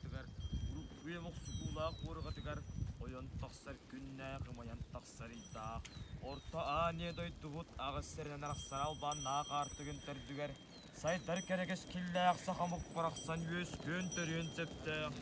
ураһатыгар, урукку үйэ мохсугуулаах уорҕатыгар ойон тахсар күннээх, ымайан тахсар ыйдаах, Орто Аанньа дойдубут аҕыс сиринэн арахсар албаннаах аартыгын төрдүгэр сайдар кэрэ кэскиллээх саха омук барахсан үөскүөн-төрүөн сөптөөх.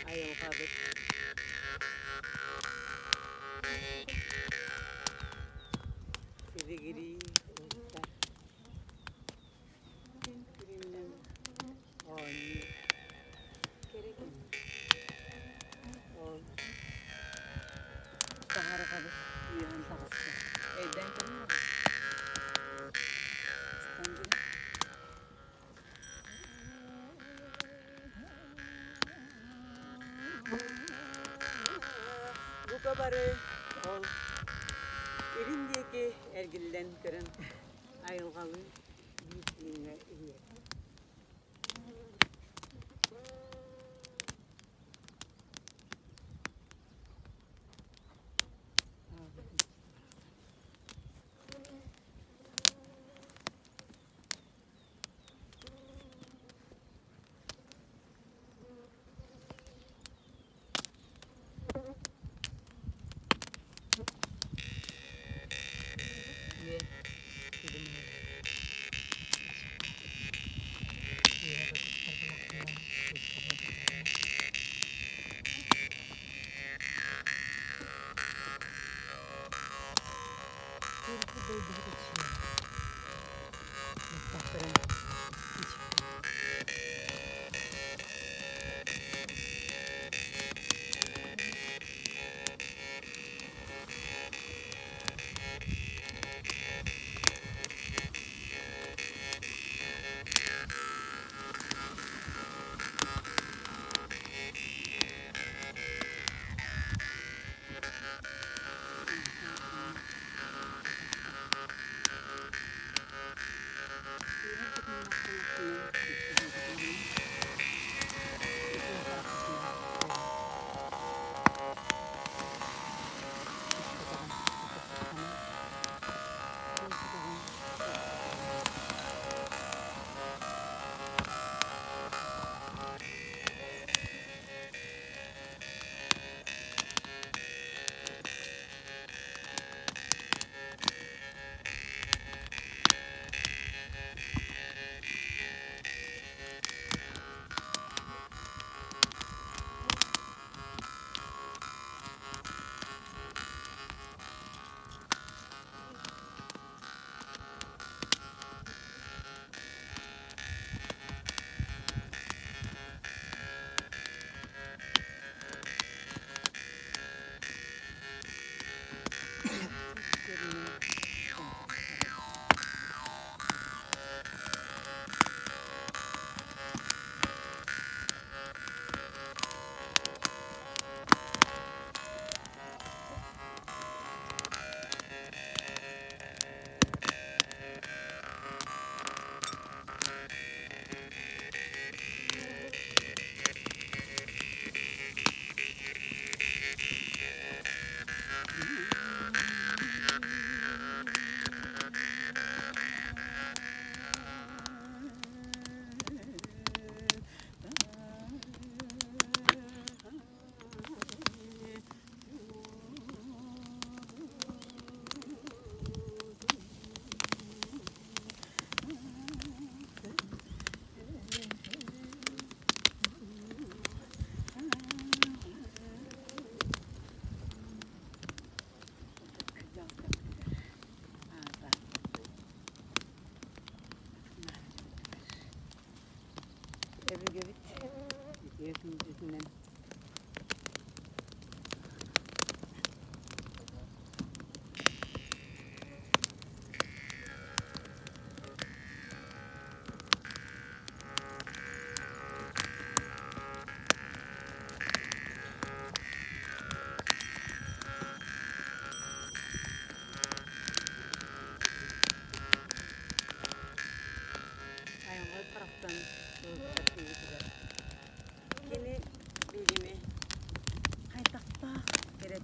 Айылҕабыт Тилигирии уһуктар Күн күлүмнэн оонньуур Ол саһарҕабыт үөһэн таҕыста. Өйдөөн көрүҥ Бука бары ол илин диэки эргиллэн көрөн айылҕалыы биир тыыҥҥа иһиэ.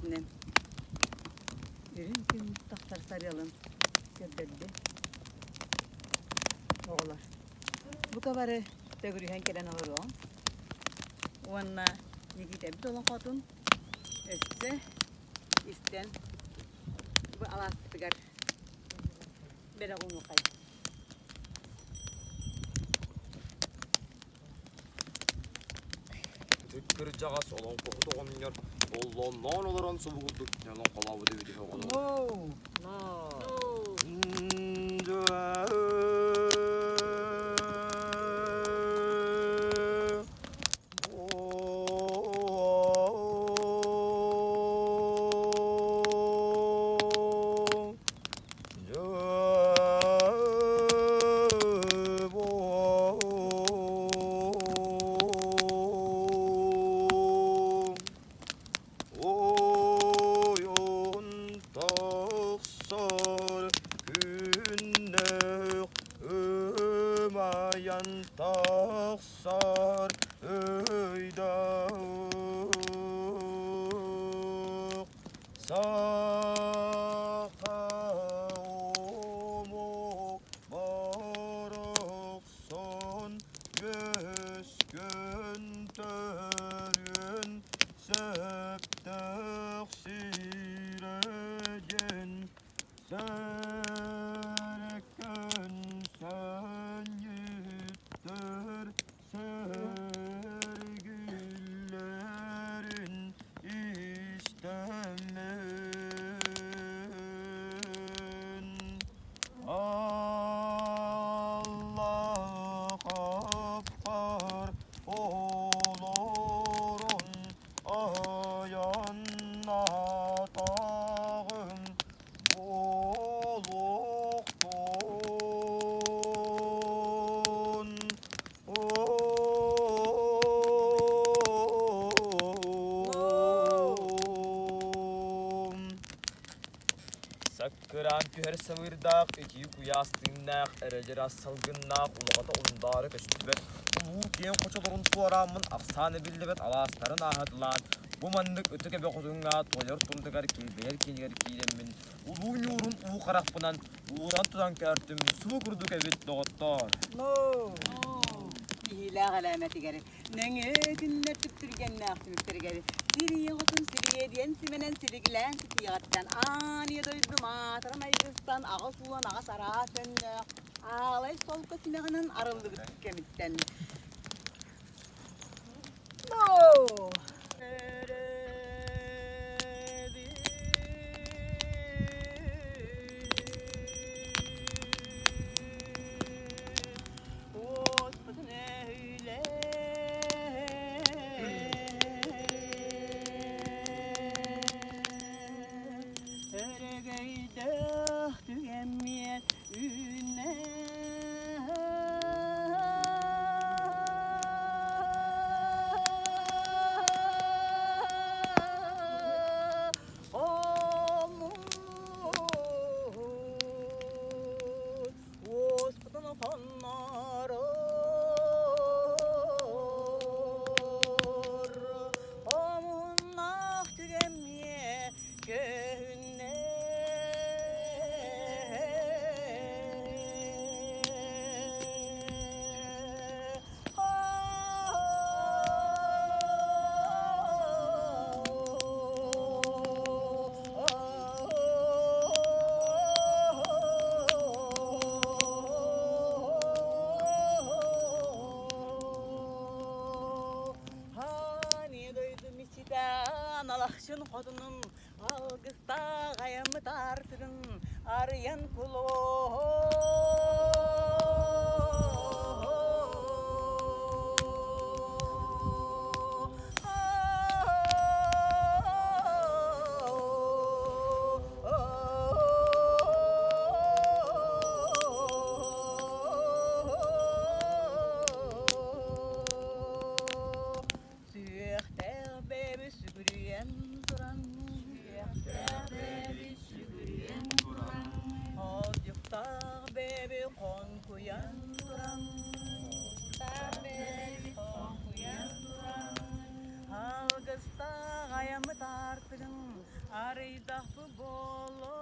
көмөтүнэн үрүҥ күн тахсар сарыалын көрдөрдө. Оҕолор, бука бары төгүрүһэн кэлэн олоруоҕуҥ уонна Никитэбит олоҥхотун өссө истэн бу алааспытыгар бэлэх уунуоххайыҥ. Ытык кырдьаҕас олоҥхоһут оҕонньор оллонноон олорон субугурдук олоҥхолообут эбит үһү оҕолор. Ойон тахсар күннээх ымайан тахсар ыйдаах Саха омук барахсан үөскүн төрүөн сөптөөх сирэ диэн сэреккөн сөнньүттэр Сэргиллэрин истэммин, Аллах аппар олорон айаннатаҕым буолуохтун. Саккыраан түһэр самыырдаах, итии куйаас тыыннаах, эрэдьэрэс салгыннаах, улаҕата ундаара көстүбэт, улуу киэҥ хочолорун туорааммын ахсаана биллибэт алаастарын ааһыталаан, бу маннык ытык эбэ хотуҥҥа туойар тумтугар килбэйэр кинигэр киирэммин, улуу ньуурун уу харахпынан Ууран тутан көөртүм, субу курдук эбит, доҕоттоор. Киһилээх элээмэтигэр, нөҥүө күннэр түптүргэннээх түмүктэригэр сирийэ хотун сирийэ диэн симэнэн силигилээн ситиэҕиттэн аан ийэ дойду маатыран айгыстан 88 араас өннөөх аалай солко симэҕинэн арыллыбыт кэмиттэн No! Өрөгөйдөөх түгэммиэт үүннэ. Уоспутун хоннорор, омуннаах түгэммиэ көһүннэ. Алахчын хотунум Алгыстаах айаммыт аартыгын арыйан Сүһүөхтээх бэйэбит сүгүрүйэн туран, Сүһүөхтээх бэйэбит сүгүрүйэн туран, Хоодьуктаах бэйэбит хоҥкуйан туран. аартыгын арыйдахпы буолуо.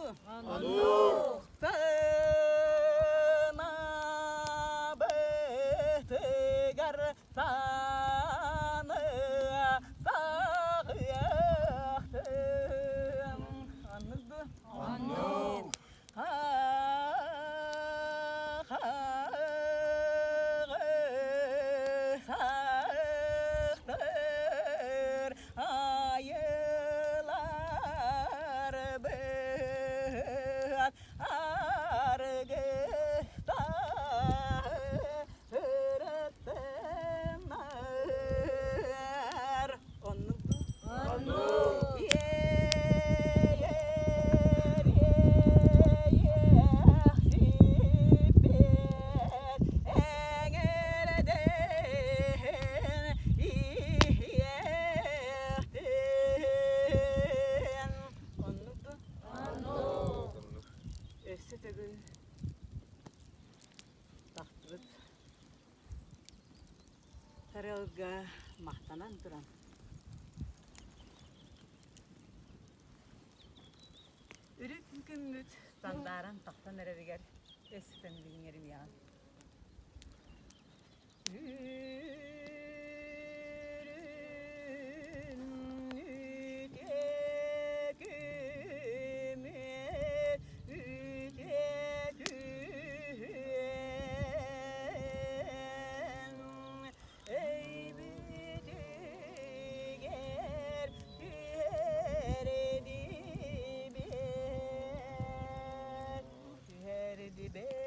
Оннук дуу? Оннук. Сыҥабытыгар саны саҕыахтын. Оннук дуу? Оннук. Сахтыр айыларбыт аргыстар Оннук дуу? Оннук. Өссө төгүл тахсыбыт Сарыалга махтанан туран Үрүт күммүт сандааран тахсан эрэригэр өс билиҥҥэримиэҕин. Өйбүтүгэр түһэрдибэт, түһэрдибэт.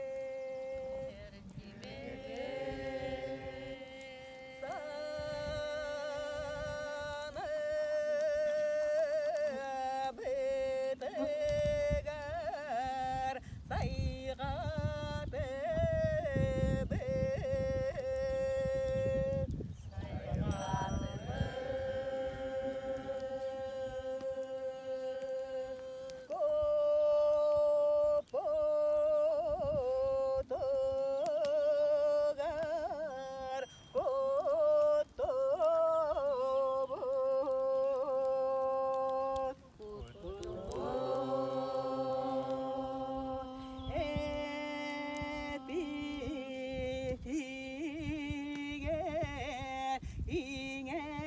Санаабытыгар сайҕатыбыт. Коппутугар куттобут. Эпитигэр иҥэрдэбит,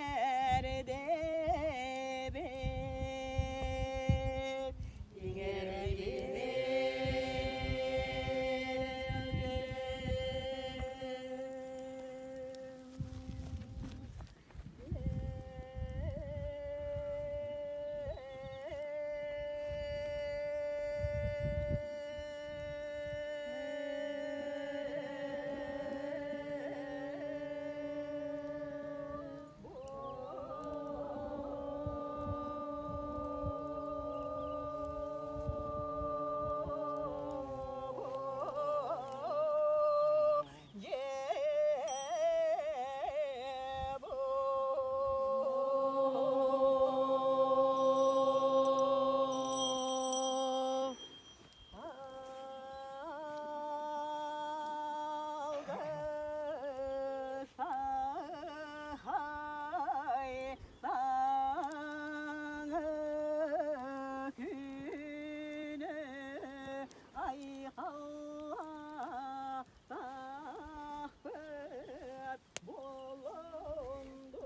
иҥэрдибит. Айхалла Тахпыт буолунду.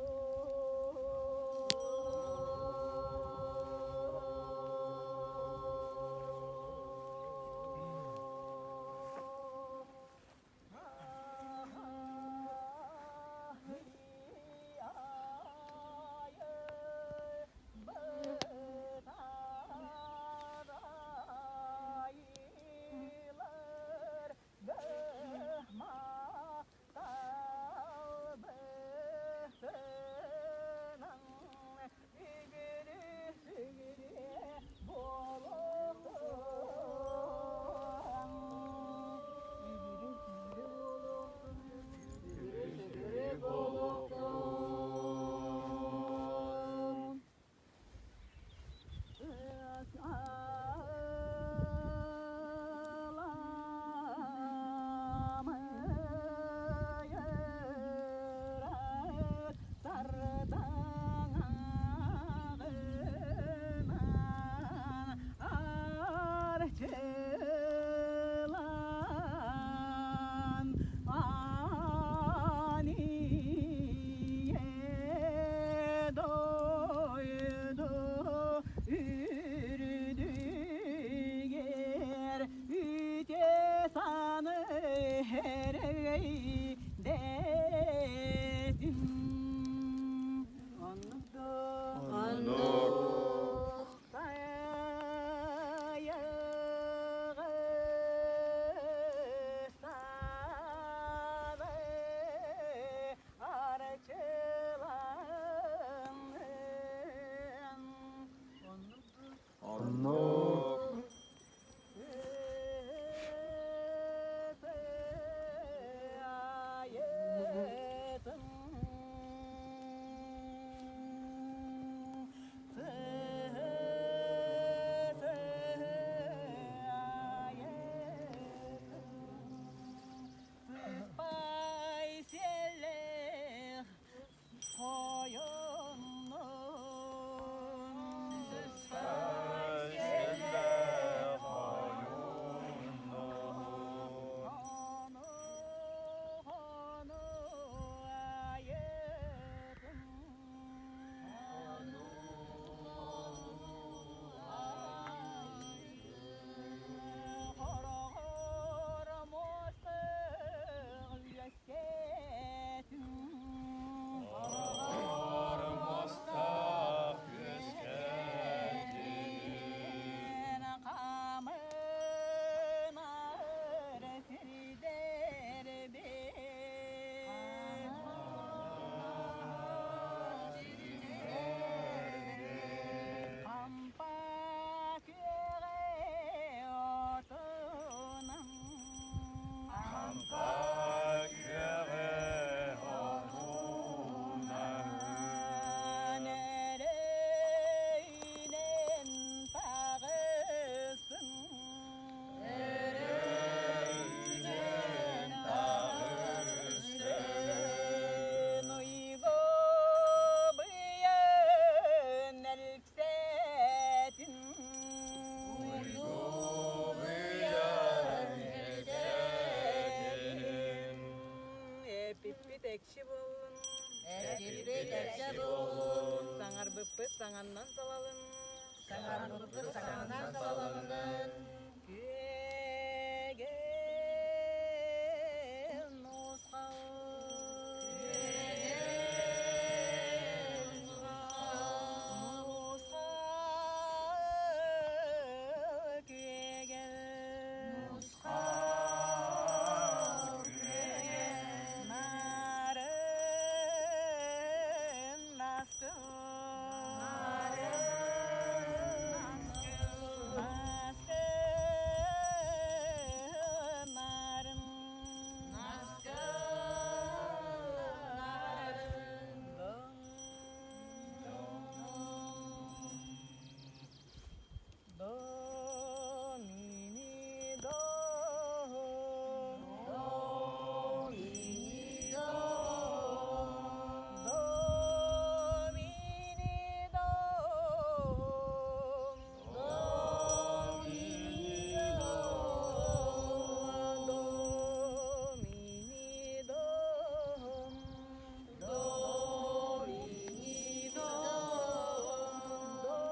Саҥаннан салалын. Саҥарбыппыт саҥаннан салалынын. Күөгэл нусхал. Күөгэл нусхал. Нусхал күөгэл. Нусхал күөгэл. Нарын наскы. Нарын наскы. Наскы нарын. Наскы нарын. До ми ми до. До ми до. До ми ни до. До ми до. До ми ни до. До ми до. До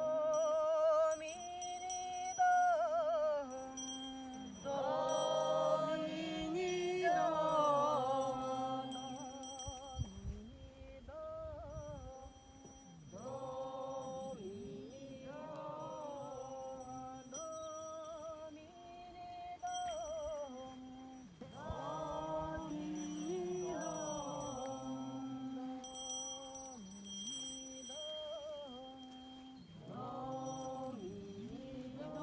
ми ни до. До ми ни до. До ми ни до. До До ми ми ни до. До ми до. До ми до.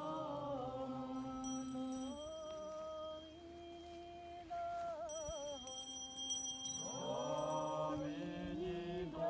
До ми до.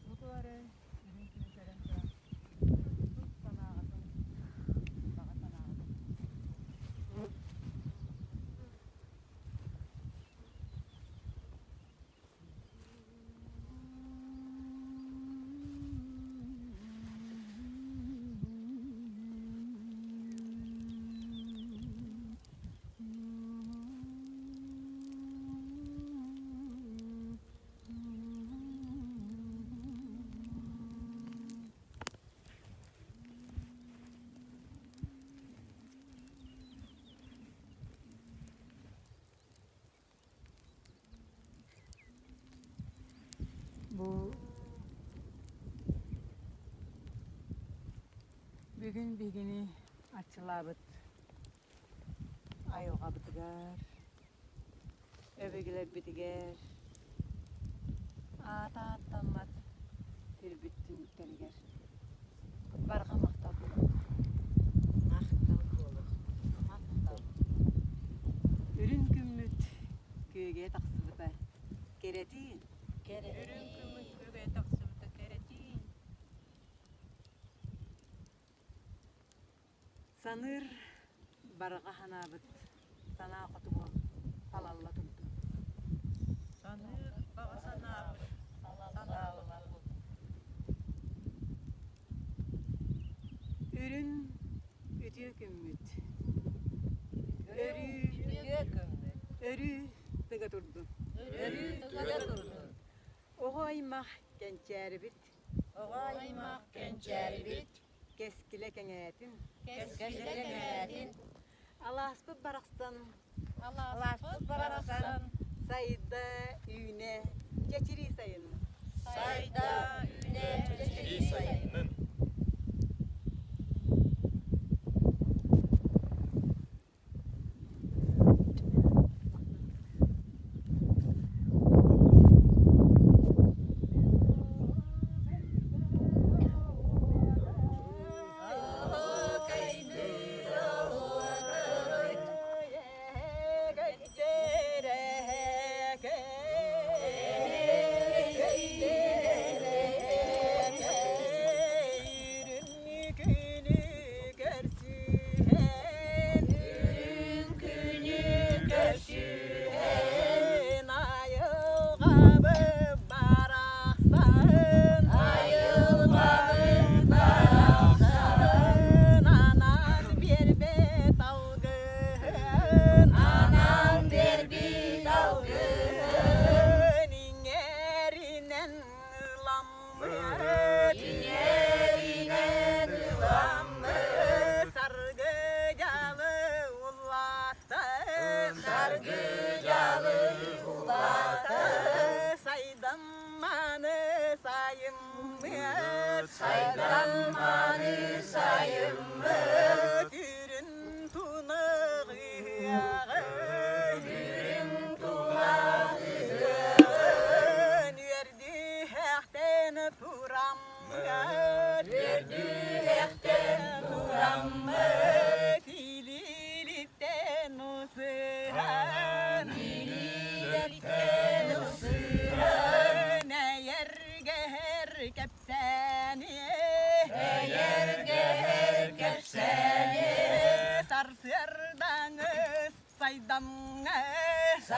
Бу туары үрүҥ күнү көрөн туран тус санааҕытын, баҕа санааҕытын Бу бүгүн биһигини арчылаабыт айылҕабытыгар, өбүгэлэрбитигэр аата ааттаммат сирбит түмүктэригэр барҕа махтал буолуохтун. Махтал буолуохтун. Махтал. Үрүҥ күммүт күөгэйэ тахсыбыта кэрэтиин. Кэрэтиин. Үрүҥ күммүт күөгэйэ тахсыбыта кэрэтиин. Саныыр барҕа санаабыт санаа хотугу салалла турдун. Саныыр баҕа санаабыт санаалла Үрүн үтүө күммүт. Өрүү Үтүө күммүт. өрүү тыга турдун. Өрүү тыга турдун. Оҕо аймах кэнчээрибит Оҕо аймах кэнчээрибит. кэскилэ кэҥээтин. Кэскилэ кэҥээтин. Алааспыт барахсан Алааспыт барахсан сайда үүнэ чэчирии сайын. Сайда үүнэ чэчирии сайын.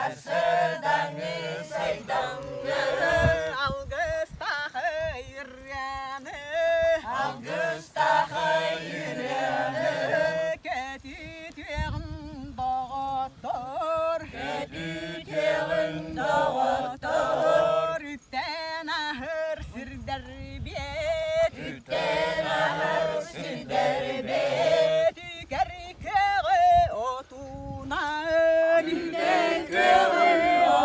Сарсыардаҥҥы сайдаҥҥы Алгыстаах ырыаны Алгыстаах ырыаны Көтүтүөҕүм доҕоттор Көтүтүөҕүм доҕоттор Үтэн аһыр сирдэрбиэт Үтэн аһар сирдэрбиэт Үкэр көҕө отунан Үкэр көҕө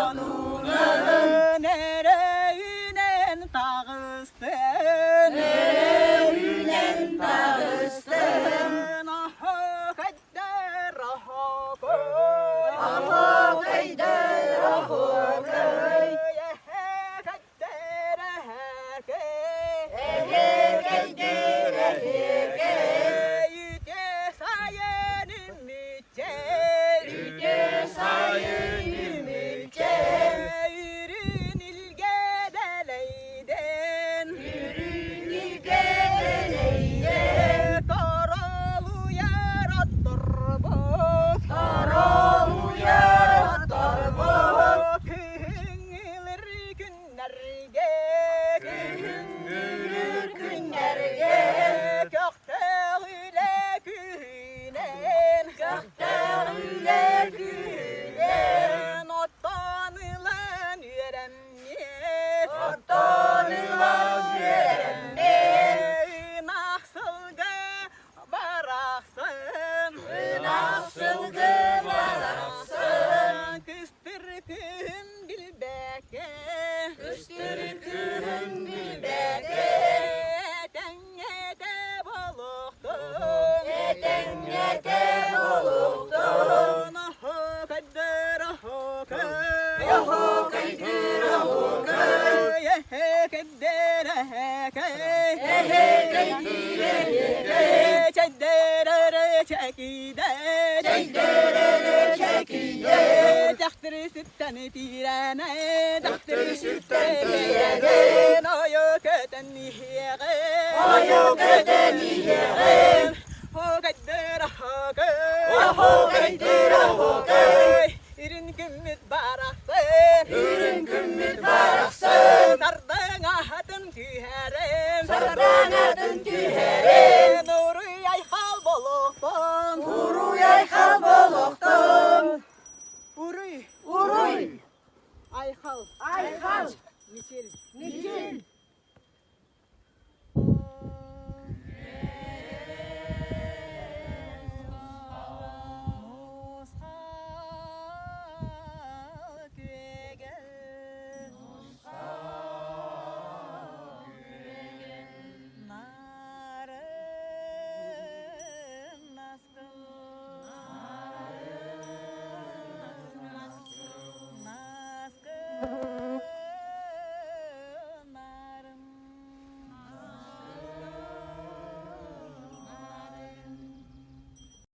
отунан Эрэ үүнэн таҕыстын Эрэ үүнэн таҕыстын Оһоокойдор оһоокой Оһоокойдор оһоокой Эһэкэйдэр эһэкэй Эһэкэйдэр эһэкэй Үтүө сайын үмүччэр Үтүө сайын үмүччэр Үрүн илгэ дэлэйдэн Үрүн илгэ дэлэйдэн Торолуйар отторбут Торолуйар отторбут Күһүҥҥүлэр күннэргэ Күһүҥҥүлүр күннэргэ Көхтөөх үлэ күһүнэн Көхтөөх үлэ күһүнэн Оттон ылан үөрэммит Оттон ылан үөрэммит Ынах сылгы барахсан Ынах сылгы барахсан Кыстыр күһүн билбэккэ Кыстыр күһүн билбэккэ Этэҥҥэтэ буолуохтун Этэҥҥэтэ буолуохтун Оһоокойдор оһоокой Оһоокойдуур оһоокой Эһэкэйдэр эһэкэй Эһэкэйдиир эһэкэй Чэйдэр чэкидэр Чэйдэр чэкидэр Дьахтары сүттэн тиирэнэ Дьахтары сүттэн тиирэнэ Ойо көтөн иһиэҕэ Ойо көтөн.